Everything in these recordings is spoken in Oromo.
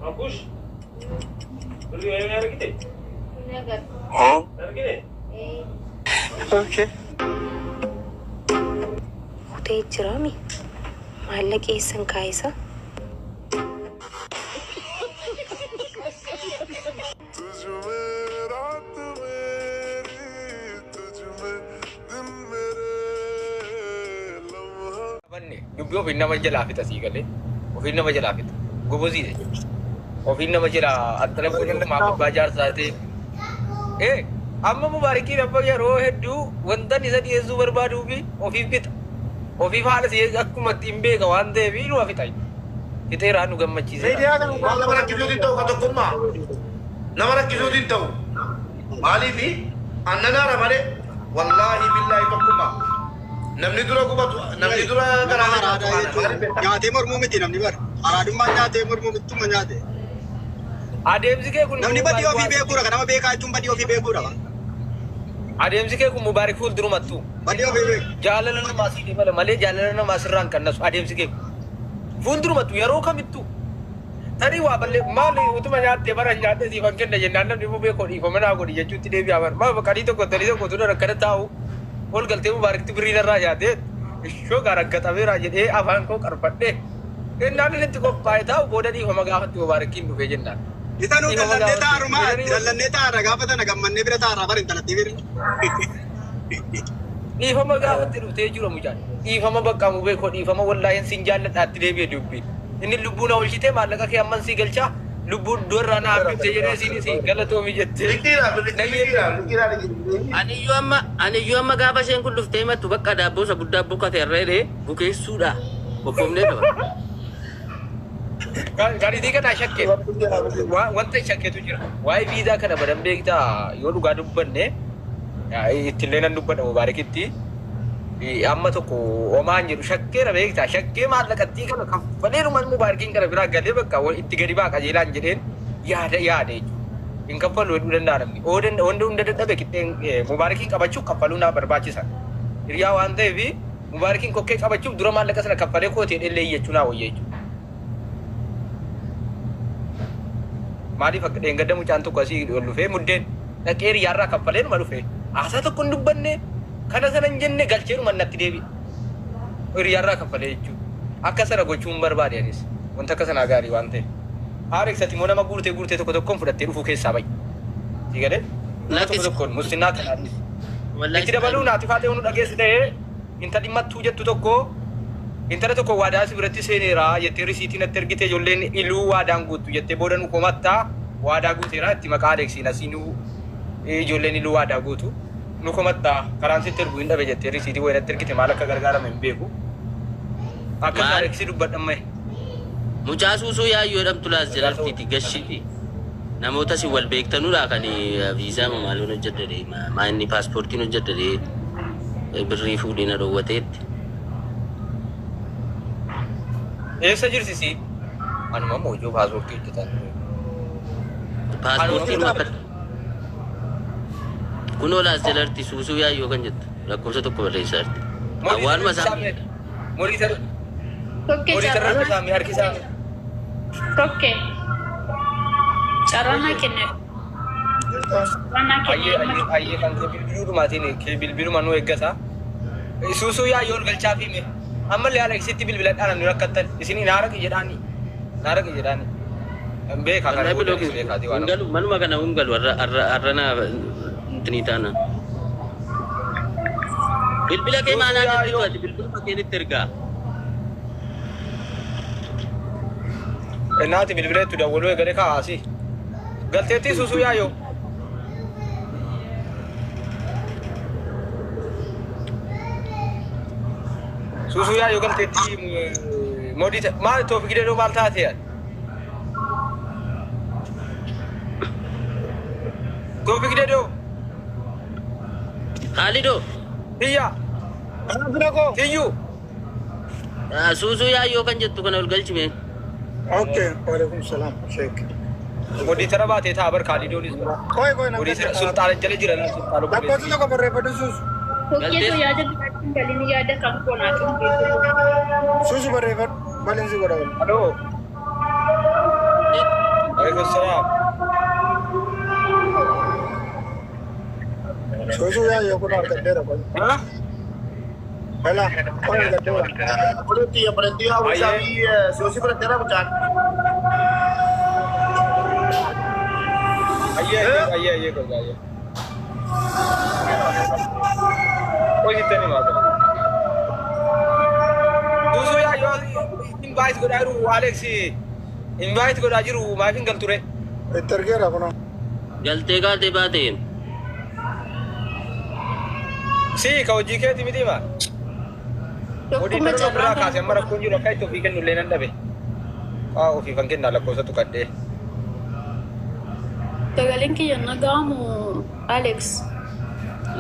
Makush. Birrii wayii argite? Nagar. Argite? Eh. Okay. Kutee jiraami. Maallaqa eessan kaayisa? तुझ में रात मेरी, तुझ में दिन मेरे, लम्हा Qabanne dubbii ofiin nama jalaa fixa sii galee ofiin nama jalaa fixa gobozii jechuudha. Ofiin nama jalaa attana godhu maaf abbaa jaarsaa ta'e. Ee amma Mubaarakiin amma yeroo hedduu wanta isa dhiyeessuu barbaaduu fi ofiif fixa. Ofiif haala si akkuma ittiin beeka waan ta'eef inuma fixa. Fixeeraa nu gammachiiseera. Miidiyaa kana Waan nama rakkisuutiin ta'u ka tokkummaa. Nama rakkisuutiin ta'u. Maaliifi annanaara malee wallaahi billaahi tokkummaa. Namni dura gubatu, namni dura garaa Nama nyaatu araadaa ana. jechuun Maaliif beektaa? nyaatee mormuu miti namni bara. Araadummaan nyaatee mormuu mittuma nyaate. Adeemsi kee kun Namni badii Mubaarik ofii waan beekuudha. Kan nama beekaa jechuun badii ofii beekuudha. Adeemsi kee kun Mubaarik fuuldurumattuu. Badii ofii beeku. Jaalala namaa sii dabala malee jaalala namaa sirraa hin qannasu adeemsi kee kun. Fuuldurumattu yeroo kamittuu. Tarii waa ballee maali utuma nyaattee bara nyaattee siifan kenna jennaan namni immoo beekoo dhiifama naa godhi jechuutti deebi'a bara. Maal qadii tokko tarii tokko tuna rakkana taa'u ol galtee Mubaarikti birrii narraa nyaatee ishoo gaa raggatameera jedhee afaan koo qarfadhee. Jennaan inni itti qophaa'e taa'u booda dhiifama gaafatti Mubaarikiin dhufee jennaan. Isa nuu Dhiifama dallannee gaafatti. taarumaa Jedhanii dallannee taarra gaafa tana gammannee bira taarraa bara intalattii bira. Dhiifama gaafatti dhuftee jira mucaan. Dhiifama bakka mu beekoo dhiifama wallaahin sin jaalladhaatti deebi'e dubbiin. Inni lubbuu na oolchitee maallaqa kee amman sii galchaa lubbuu iddoo na hambifte jedhee siin isii galatoomi jettee. Liqiidhaan, liqiidhaan, liqiidhaan liqiidhaan. Aniyyuu amma gaafa isheen kun dhuftee himattu bakka daabboo isa guddaa bukkate irra bukeessuudha. Qophoofnee qaba. Gariitii kana shakke wanta shakketu jira. Waa'ee viizaa kana badan beektaa yoo dhugaa dubbanne ittillee nan dubbadha Mubaarakitti. Amma tokko omaan jedhu shakkeera beektaa shakkee maallaqattii kana kaffaleeruma Mubaarakiin kana biraa galee bakka itti gadi baa qajeelaan jedheen yaada yaada jechuudha. Hin kaffalu heduu danda'a namni. Wanda hunda dadhabe qixxeen Mubaarakiin qabachuuf kaffaluu naa barbaachisa. Hiriyaa waan ta'eef Mubaarakiin kokkee qabachuuf dura maallaqa sana kaffalee kootee dhellee iyyachuu naa wayya jechuudha. Maaliif akka dheengadda mucaan tokko asii ol dhufee muddeen dhaqee hiriyaarraa kaffalee numa dhufe. Haasaa tokko hin dubbanne kana sana hin jenne galchee dhuma natti deebi'e. Hiriyaarraa kaffalee jechuudha. Akka sana gochuu hin barbaade anis. Wanta akka sanaa gaarii waan ta'eef. Aarex ati immoo nama guurtee guurtee tokko tokkoon fudhattee dhufuu keessaa ba'i. Si galee? Nama tokko tokkoon muslinnaa kanaanis. Itti dabaluu naati faatee nu dhageessi ta'ee intalli mattuu jettu tokko intala tokko waadaa si biratti seeneera jettee risiitii natti ergite ijoolleen iluu waadaan guuttu jettee booda nu komattaa waadaa guuteera itti maqaa Aleksiin asii nu ijoolleen iluu waadaa guutu nu komattaa karaan sitti ergu hin dhabe jettee risiitii wayii natti ergite maal akka gargaarame hin beeku. Akka Maal? Aleksii dubbadhan maye. Mucaa suusuu yaayyoo jedhamtu laas jalartiiti gashiti. Namoota si wal beektanudha kan viizaa maaloon hojjedhadhe maa inni paaspoortiin hojjedhadhe birrii fuudhee na dhoowwateetti. Eessa jirsisi? Anuma moojoo paaspoortii hojjetan. Paaspoortiin akka kunoo laas jalarti suusuu yaayyoo kan jettu lakkoofsa tokko barreessaa jirti. Waanuma isaa Tokkee Monitorra carraa harkisaa harkisaa. Tokkee carraa naa kenne. Carraa naa Ayyee kenne. Ayyee ayyee kan kee bilbiluudhumaatiin kee bilbiluma nu eeggata. Suusuu yaayyoo ol galchaa fi ammallee Aleksitti bilbiladhaa namni rakkattan isin naaraqi jedhaani naaraqi jedhaani. Beekaa kana Wallahi booda biloo beekaati waan. Hungalu manuma kana hungalu har'a har'a har'a naa intinii taana. Bilbila kee Suusuu maanaa yaayyoo. ergitu ati bilbila keenitti ergaa. Naati bilbila itti dawwaluu eegalee kaasii. Galteettii suusuu yaayyoo. Suusuu yaayyoo galteettii moodii maal toofik dedoo maal taate yaad? Toofik dedoo. Khaalidoo Tiyya. Kana bira koo. Tiyyuu. Suusuu yaayyoo kan jettu kana ol galchime. Okay. Waalaikum salaam. Sheek. Moditara baatee ta'a bar Khaalidoonis. Koi koi namni. Moditara sulxaana jala jira laa sulxaana Lakkoofsa tokko barreeffadhu suusu. Tokkeetu yaada biraatiin galini yaada kan koo naa tokkeetu. Suusu barreeffadhu. Balinsi godha wal. Aloo. Suusuu yaayyoo kun argadheera kun. Helaa kun argadheera. Obboleetti obboleetti hawwisaa fi siyoosii fudhatteera mucaan. Ayyee ayyee ayyee qoy ayyee. Qoy sitti himaa qoy. Suusuu yaayyoo invite godhaa jiru Alex invite godhaa jiru maaf hin galture? Itti ergeera kun. Galtee kaatee baateen. Si ka hojii keeti miti maa? Hojii Tokkummaa dhala carraa irraa kaase amma rakkoon jiru akka itti ofii kennu illee nan dhabe. Haa ofiifan kennaa lakkoofsa tuqadhee. Sagaleen kiyya nagaamu Alex.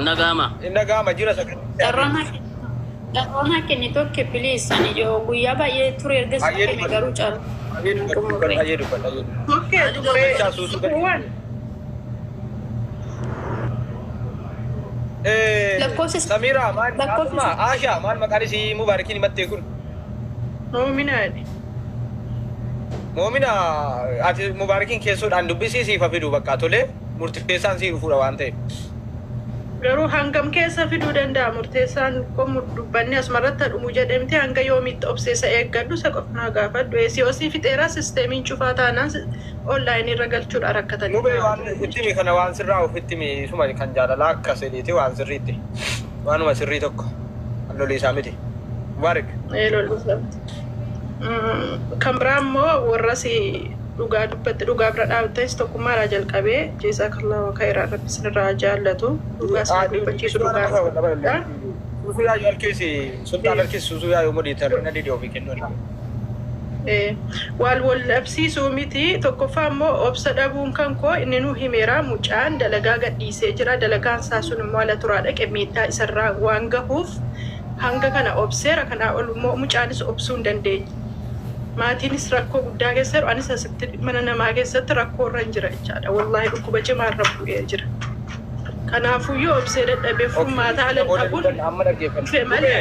Nagaama. Inni gaama jira sagal. Carraa kenne tokko please ani yoo guyyaa baay'ee ture erga si Ayyee kenne dubbadhu. garuu carraa. Ayyee dubbadhu ayyee dubbadhu ayyee dubbadhu. Tokkee xumuree Galchaa suusuu galchaa. waan Lakkoofsa Samira maal lakkoofsa akkuma Asha maal maqaan isii Mubaarakiin himattee kun? moominaadha. Moomina ati Mubaarakiin keessoodhaan dubbisii siif fidu bakka tolee murteessaan sii dhufuudha waan ta'eef. Garuu hangam keessa fiduu danda'a murteessaan qomu dubbanni asumarratti dhumu jedhamte hanga yoomiitti obseessa eeggadhu isa qofnaa gaafadhu. Siyoosii fixeeraa sisteemiin cufaa taanaan onlaayinii irra galchuudha rakkatanii. Mubee waan itti himi kana waan sirraa ofitti himi suma kan jaalalaa akka sedhiiti waan sirriitti. Waanuma sirrii tokko kan loliisaa miti. Mubaarak. Kan biraa immoo warra si dhugaa dubbatte dhugaa bira dhaabbates tokkummaadhaa jalqabee jeesaakallahu khayran rabbi isinirraa jaallatu dhugaa isin dubbachiisu dhugaa. Suusuu yaayuu harkisi sultaan harkisi suusuu yaayuu mudii tarrina didee ofii kennu. Wal wal dhabsiisuu miti tokkoffaa immoo obsa dhabuun kan koo inni nu himeera mucaan dalagaa gadhiisee jira dalagaan isaa sun immoo ala turaa dhaqe miidhaa isarraa waan gahuuf hanga kana obseera kanaa ol immoo mucaanis obsuu hin dandeenye. Maatiinis rakkoo guddaa keessa jiru anis asitti mana namaa keessatti rakkoo irra hin jira jechaadha wallaahi dhukkuba cimaa irra bu'ee jira. Kanaafuyyuu obsee dadhabee furmaata ala dhabuun Amma dhaggeeffadhu. dhufe malee.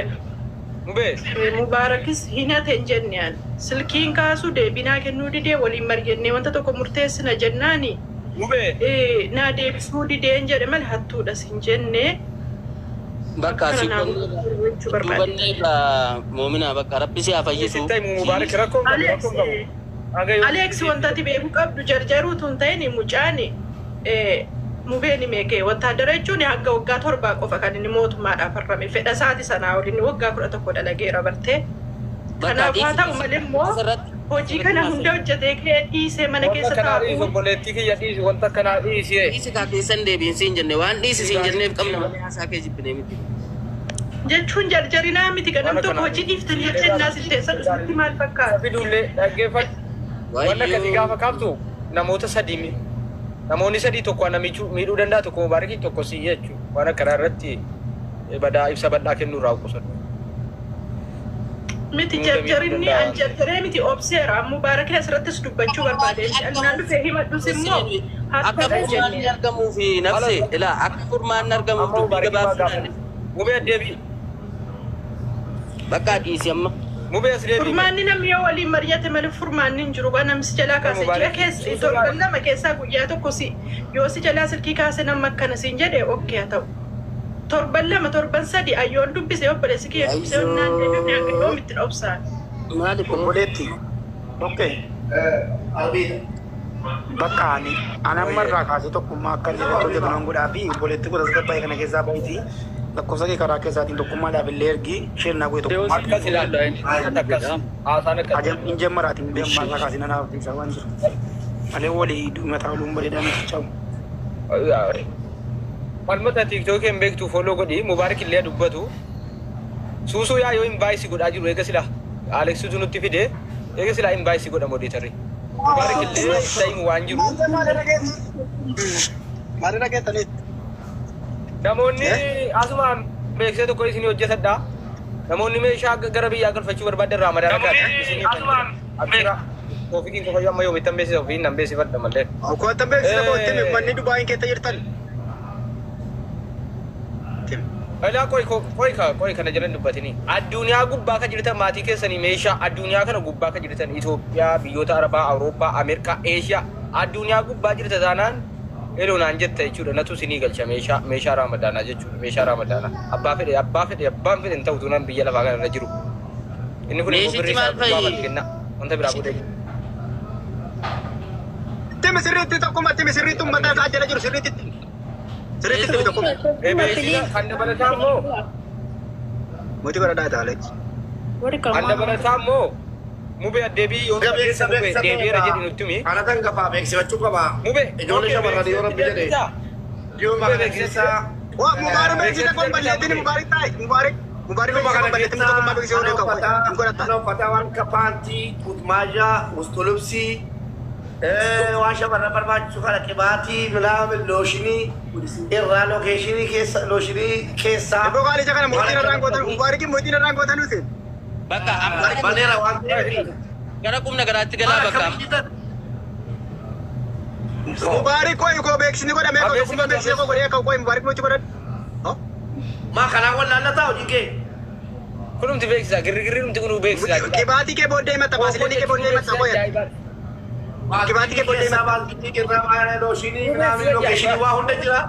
Mubee. Mubaarakis hin hate hin jenne ani. Silkiin kaasu deebinaa kennuu didee waliin mari'annee wanta tokko murteessina jennaani. Mubee. Naa deebisuu dideen jedhe malee hattuudhas hin jenne. Bakka Akkana si naa jechuu barbaade. dubanne irraa moomina bakka rabbi si haa fayyisu. Sitti himu Mubaarak rakkoon qabu rakkoon qabu. Hanga yoo Alex wanta ati beekuu qabdu jarjaruutu hin ta'in mucaan mubeen meekee wattaadara jechuun hanga waggaa 7 qofa kan inni mootummaadhaaf harrame fedha isaati sanaa oliin waggaa 11 dalageera bartee. Kanaaf haa ta'u malee immoo hojii kana hunda hojjetee kee dhiisee mana Wanta keessa akkanaa dhiisi taa'uu obboleettii kiyya dhiisi wanta akkanaa dhiisi. Dhiisi kaa keessan deebiin siin jenne waan dhiisi siin jenneef qabna malee haasaa kee jibbinee miti. jechuun jarjarinaa miti kan namni tokko hojii dhiiftanii hojjennaa si teessa dhufutti maal fakkaata? Fiduullee dhaggeeffadhu. Waan akkasii gaafa kaaftu namoota sadii namoonni sadii tokko ana miidhuu danda'a tokko Mubaarakii tokko si jechuudha. Waan akkanaa irratti badaa ibsa bal'aa kennuu irraa qusatu. Miti jarjarinni an jarjaree miti obseera Mubaarakii asirrattis dubbachuu barbaade. Annaan dhufee himadhus immoo Akka hattuudha furmaanni jenne. argamuu fi nafse ilaa akka furmaanni argamuuf Amma dubbii Mubaarakii maa gabaabsinaan gaafadhu. Mubee deebii. bakka dhiisi amma. Mubee as deebii. Furmaanni namni yoo waliin mari'ate malee furmaanni hin jiru. Waan namni si jalaa kaase ji'a keessa torban 2 keessaa guyyaa tokko si yoo si jalaa silkii kaase nama akkana siin jedhe okkee haa ta'u. Torban 2 torban 3 ayyoon dubbise obboleessi kiyya dubbise naan deebifne hanga yoom ittiin obsaan. Maali kun? Obboleetti. Okkee. Albiidha. Bakka ani ani amma irraa kaasee tokkummaa akka inni irratti hojjetu nan godhaa fi obboleetti gosa tasgabbaa'e kana keessaa bahitii lakkoofsa kee karaa keessaatiin tokkummaadhaaf illee ergi isheen naa godhe tokkummaa. Akkas ilaalla inni. Akkas. Haasaan akkas. Ajab hin jammaraatiin ammaa irraa kaasee nanaaf ibsaa waan jiru. Malee walii mataa oluun bareedaa miti chawu. Falmata tiiktookii hin beektu follow godhi Mubaarak illee dubbatu. Suusuu yaa yoo invaayisii godhaa jiru eega sila Aleksitu nutti fide eega sila invaayisii godha modeetarri. Mubaarak illee itti waan jiru. Maalirra geessaniit? Namoonni asumaan beeksisa tokko isinii hojjetadha. Namoonni meeshaa gara biyyaa galfachuu barbaadan Ramadaan akka Toofiqiin qofayyuu amma yoomittan beeksisa ofiin nan beeksifadha malee. Koota beeksisa kootti manni Dubaayin keessa jirtan. Ilaa qoy qoy qoy kana jiran dubbatini. Addunyaa gubbaa kan jirtan maatii keessanii meeshaa addunyaa kana gubbaa kan jirtan Itoophiyaa, biyyoota Arabaa, Awurooppaa, Ameerikaa, Eeshiyaa addunyaa gubbaa jirta taanaan Eloo naan jetta jechuudha. Natu isinii galcha meeshaa meeshaa Ramadaanaa jechuudha. Meeshaa Ramadaanaa. Abbaa fedhe abbaa fedhe abbaan fedhe hin ta'utu nan biyya lafaa kana irra jiru. Inni kun immoo Meeshichi birrii isaa maal fa'i? dhugaa kenna. Wanta biraa booda. Timi sirriitti tokkummaa timi sirriitti uummata isaa jala jiru sirriitti. Sirriitti timi tokkummaa. Beeksisa kan dabalataa immoo Mootii baradhaa ta'a Warri kan kamaa. dabalataa immoo mubee addeebii yoo Beeksisa mubee deebi'eera jedhi nutti himi. Ana tan gafaa beeksifachuu qaba. Mubee Ijoollee shamarranii yoo rabbi jedhe. Dhiyoo kana keessa Waa mubaarak beeksisa kun balleettiin mubaarak taa'e mubaarak mubaarak dhiyoo beeksisa kana kun balleettiin keessa tokkummaa beeksisa mana yoo qabu uffataa hin godhatta. mana uffataa waan akka paantii, kutmaajaa, ustulubsii, waan shamarran barbaachisu kana qibaatii, minaamin, looshinii irraa lookeeshinii keessa looshinii keessaa Iddoo qaalicha kana mootiin irraan gootan mubaarakiin mootiin irraan gootan nuti. Bakka amma baneera waan ta'eef. gara qubna garaatti galaa Maal bakka akkamitti amma. jitan? Mubaarak koo koo beeksisni godhamee koo tokkummaa beeksisa koo godhee koo mubaarak mootii godhadhu. Maa kanaan wallaallataa hojii kee? Kunumti beeksisa girrigirri numti kunuu beeksisa. Qibaatii kee booddee himatta baasileen kee booddee himatta koo jedha. Qibaatii kee booddee keessaa baaltii irraa maal looshinii minaamin lookeeshinii waa hunda jira.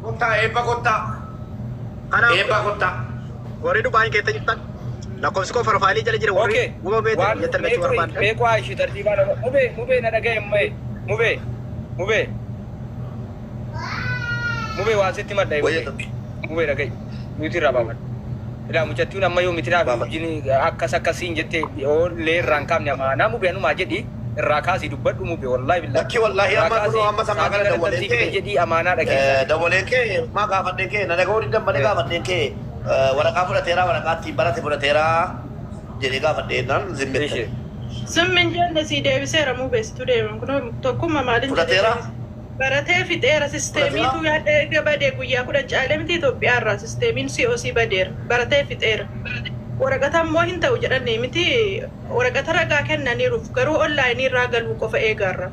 Kottaa eebba kottaa. Kanaaf Eebba kottaa. warri Dubaay keessa jirtan lakkoofsi koo profaayilii jala jira warri Okay. guma beektan Waan biyyatti argachuu barbaadan. meeqoo ishii tartiibaan mubee mubee na dhagaye mubee mubee mubee mubee waan sitti madda Wayya mubee mubee dhagaye nuti irraa baafadha. Ilaa mucattiin amma yoo miti naaf wajjin akkas akkasiin jette yoo lee irraa hin kaafne amaanaa mubee anumaa jedhi irraa kaasii dubbadhu mubee wallaahi billaahi. Lakki wallaahi amma kunoo amma samaa kana dawwalee kee jedhii amaanaa dhageessa. dawwalee kee maa gaafadhee kee na dhaga'uu diddan malee gaafadhee kee waraqaa fudhateeraa waraqaa ittiin barate fudhateeraa jedhee gaafadhee naan zimmette. Zimmin jenne sii deebiseera muu beesitu deema. Kunoo tokkummaa maalin Fudhateera? Baratee fixeera sisteemiitu yaadda badee guyyaa 10 caalee miti Itoophiyaa irraa sisteemiin COC badeera. Baratee fixeera. Waraqata immoo hin ta'u jedhanii miti waraqata ragaa kennaniiruuf garuu onlaayinii irraa galuu qofa eegaarra.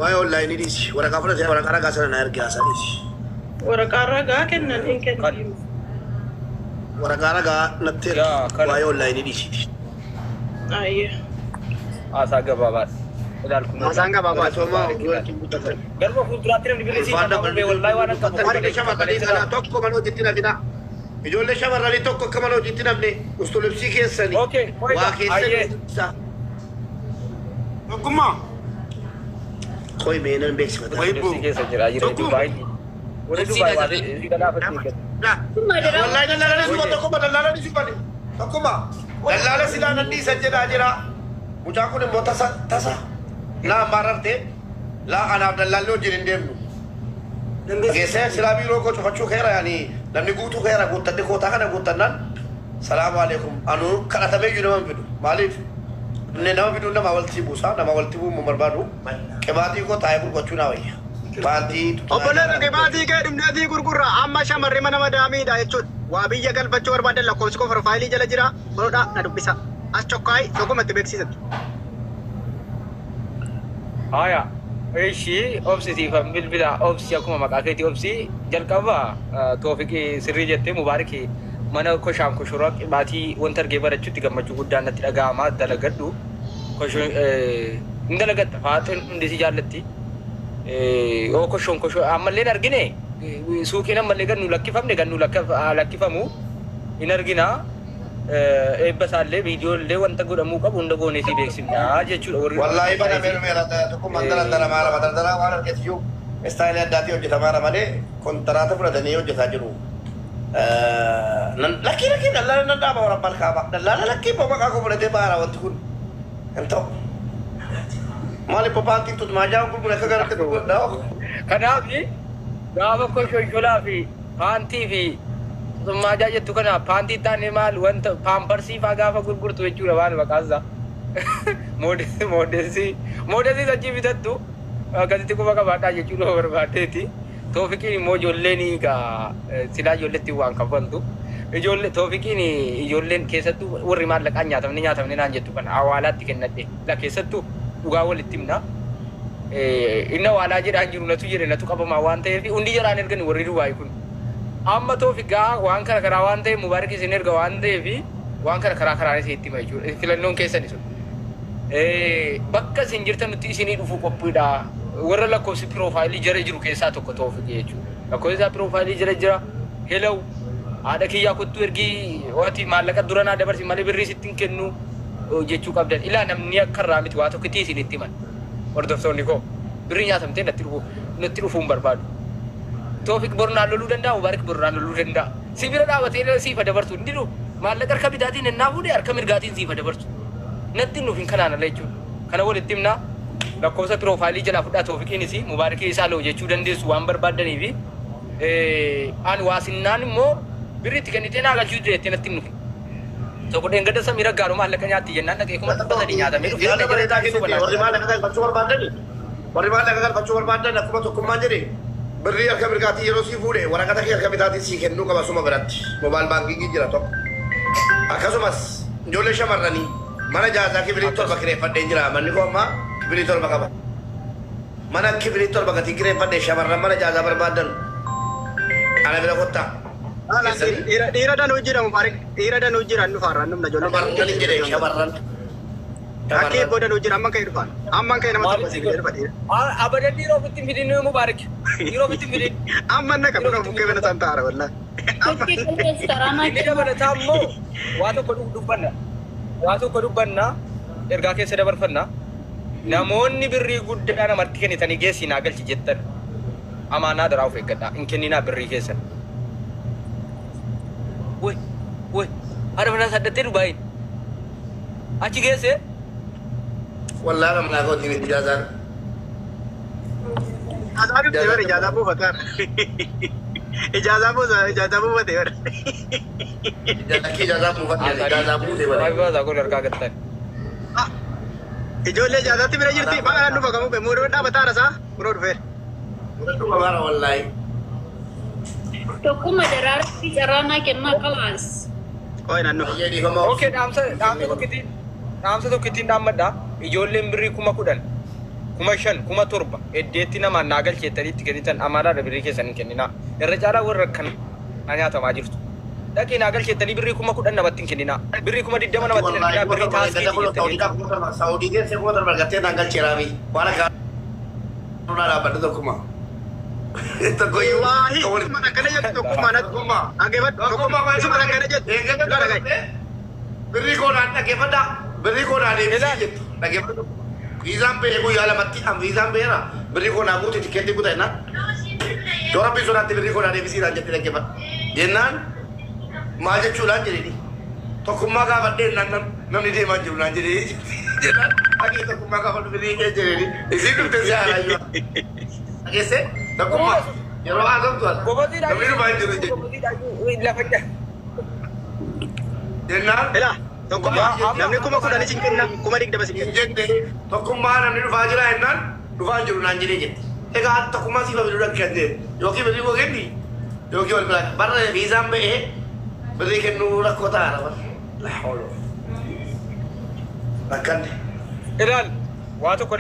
Waa'ee onlaayinii dhiisi waraqaa fudhateera waraqaa ragaa sana na erge haasaa dhiisi. Waraqaa ragaa kennan hin kenniif. Waraqaa ragaa natti erge Yaa, kana. waa'ee onlaayinii dhiisiiti. Ayyee. Haasaa gabaabaadha. Ilaal kun. Haasaan gabaabaadha. Garba fuulduraatti namni birrii siin qabu mubee wallaahi waan akka Ijoollee shamarranii kana tokko mana hojiitti nafina. Ijoollee shamarranii tokko akka mana hojiitti nafne ustulubsii keessanii Okay, waa ayyee. keessanii. Tokkummaa. Qoy meenan beeksifata. Ibsi keessa jira jira Dubaay. Warri Dubaay waa si galaafatti eeggatu. Wallaahi dallaalani suba tokkuma dallaalani subani tokkuma dallaala silaa nan dhiisan jedhaa jira. Mucaan kun immoo tasa tasa laa ammaarrarte laa anaaf dallaalli wajjin hin deemnu. Geessee silaa biiroo koo cufachuu keera yaani namni guutuu keera guuttadhe kootaa kana guuttannaan salaamu alaikum anuu kadhatamee iyyuu nama hin fidu maaliif inni nama fiduu nama walitti buusa nama walitti bu'uu barbaadu qibaatii koo taa'ee gurgurachuu naa wayya. Baantii Obboleettiin qibaatii kee dhumneetii gurgurra amma shamarri mana madaamiidha jechuudha. Waa biyya galfachuu barbaadan lakkoofsi koo profaayilii jala jira godhaa na dubbisa. As chokkaay tokkumatti beeksisatti. Haya. Ishii obsitiifan bilbila obsi akkuma maqaa keetii obsi jalqaba toofiqii sirrii jettee mubaariki mana koshaan koshoroo qibaatii wanta argee barachuutti gammachuu guddaan natti dhaga'ama dalagadhu. Hin dalagatta faaxeen hundi si jaallatti. Yoo koshoon koshoo ammallee hin argine suuqiin ammallee gannu lakkifamne gannu lakkifamu hin argina. Eebba isaallee viidiyoo wanta godhamuu qabu hunda goonee si beeksifna jechuudha warri. Wallaahi bana meeru meera tokko daldala maara daldala waan argatiyyuu istaayilii addaatii hojjetamaa malee kontiraata fudhatanii hojjetaa jiru. Lakkii lakkii dallaala nan dhaaba warra balkaaba dallaala lakkii boo maqaa koo fudhatee baara wanti kun hin ta'u. Maaliif papaantiin tutmaajaa gurgure akka garatti gurguradhaa. Kanaaf gaafa koshosholaa fi paantii fi tutmaajaa jettu kana paantii taane maal wanta paamparsii faa gaafa gurgurtu jechuudha waan maqaansaa. Moodesii moodesii achii bitattu akkasitti quba qabaadhaa jechuudha barbaaddeeti. Toofiqiin immoo ijoolleen egaa silaa ijoolletti waan kaffaltu. Ijoollee toofiqiin ijoolleen keessattuu warri maallaqaan nyaatamne nyaatamne naan jettu kana hawaalaatti kennadhe. La keessattuu dhugaa walitti himna. Inni hawaalaa jedhaan jiru natu jedhe natu qabamaa waan ta'eef hundi jaraan ergan warri Dubaay kun. Amma toofiq gaa waan kana karaa waan ta'eef mubaarak isin erga waan ta'eef waan kana karaa karaan isin itti hima jechuudha. Filannoon keessani sun. Bakka isin jirtan nutti isinii dhufuu qophiidha. Warra lakkoofsi piroofaayilii jala jiru keessaa tokko Toofiq jechuudha. Lakkoofsi isaa piroofaayilii jala jira. Hello haadha kiyyaa kottuu ergii waati maallaqa dura naa dabarsi malee birrii sitti hin kennu jechuu qabdan. Ilaa namni akka irraa miti waa tokkitti isinitti himan. Hordoftoonni koo birrii nyaatamtee natti dhufu natti dhufuu hin barbaadu. Toofiq bornaan loluu danda'a, Mubaarik bornaan loluu danda'a. Si bira dhaabatee siifa dabarsu hin didu. Maallaqa harka bitaatiin ennaa fuudhee harka mirgaatiin siifa dabarsu. Natti hin dhufin kanaan ala jechuudha. Kana walitti himnaa lakkoofsa piroofaayilii jalaa fudhaa Toofiqiinis Mubaarikii isaa loo jechuu dandeessu waan barbaaddanii fi ani waasinnaan immoo birrii itti kennitee naa galchuu jettee natti hin dhufin. Tokko dheengadda Samiira Gaaroo maallaqa nyaatti jennaan dhaqee 300,000 nyaatamee dhufee Yaada bareedaa kennite. Warri maallaqa galfachuu barbaadani. Warri maallaqa galfachuu barbaadan akkuma tokkummaan jedhe birrii harka mirgaatii yeroo sii fuudhe waraqata kee harka bitaatiin sii kennuu qaba suma biratti. Mobile banking jira tokko. Akkasumas ijoollee shamarranii mana jaazaa kibilii 7 kireeffadheen jira. Manni koo ammaa kibilii 7 qaba. Mana kibilii 7 gatii kireeffadhe shamarran mana jaazaa barbaadan ana bira kottaa. Dhiira danuu jira Mubaarik. Dhiira danuu jira nu faarraan numna ijoollee. Shamarran hin jedhe shamarran. Rakkee booda danuu jira amman ka'ee dhufaan. Amman ka'ee nama tokko si fidee dhufa dhiira. Abadan dhiira ofitti hin fidin Mubaarik. Dhiira ofitti hin fidin. Amman naqa bira bukkee mana isaan taa'ara wallaahi. Inni dabalataa immoo waa tokko dubbanna. Waa tokko dubbanna ergaa keessa dabarfanna. Namoonni birrii guddaa namatti kennitanii geessii naa galchi jettan amaanaa daraa of eeggadhaa. Hin kenninaa birrii keessan. Woy woy haadha manaa saddattee Dubaayin. Achi geesse. Wallaahi namnaa kootii miti jaazaan. Ijaazaa dhufte bara ijaazaa buufataa. Ijaazaa buusa ijaazaa buufate bara. Lakkii ijaazaa buufate ijaazaa buute bara. Baay'ee kun harkaa gattan. Ijoollee ijaazaatti bira jirti maqaan dhufa kamuu be muudoo dhaabataa rasaa biroo dhufeera. Dhuma bara wallaahi. Tokkuma daraartii carraa kennaa qalaas. Qoy naannoo. Okay dhaamsa dhaamsa tokkittiin dhaamsa tokkittiin dhaammadha. Ijoolleen birrii 10,000 5,000 7,000 eddeetti namaan naa galcheettanii itti kennitan amaanaadha birrii keessan hin kenninaa. Irra caalaa warra kan nyaatamaa jirtu. Dhaqii naa galcheettanii birrii 10,000 namatti hin kenninaa. Birrii 20,000 namatti hin kenninaa. Birrii taaskiiti jettanii. Saawudii keessa 7,000 argattee naan galcheeraafi waan akka nurraa dhaabbadhu tokkuma. Tokkoyyuu. Wallaahi isuma akkana jettu tokkummaa natti. Dhaggeeffadhu tokkummaa isuma akkana jettu. Birrii koo naan dhaggeeffadhaa. Birrii koo naan deebisii jettu. Dhaggeeffadhu. Viizaan ba'ee guyyaa lamatti an viizaan ba'eera. Birrii koo naa guuti tikeettii kuta jennaan. Yoo rabbiin sodaatti birrii koo naa deebisii naan jetti dhaggeeffadhu. Jennaan maal jechuudhaan jedheni. Tokkummaa gaafadhee namni deemaa jiru naan jedhee jennaan dhagee tokkummaa gaafadhu birrii kee jedheni. Isiin dhufte si haala Dhageesse tokkummaa yeroo haasoftu ala. Namni dhufaa hin jiru jedhe. Jennaan. Ilaa tokkummaa namni 10,000 sin kenna 20,000 sin kenna. Jette tokkummaa namni dhufaa jira jennaan dhufaa hin jiru naan jedhee jette. Egaa tokkummaa siif fiduu dhaqqee yookiin birrii koo kenni yookiin wal biraa barra viizaan ba'ee birrii kennuu rakkoo ta'aadha barra. Laa hawla. Rakkanne. Ilaal waa tokko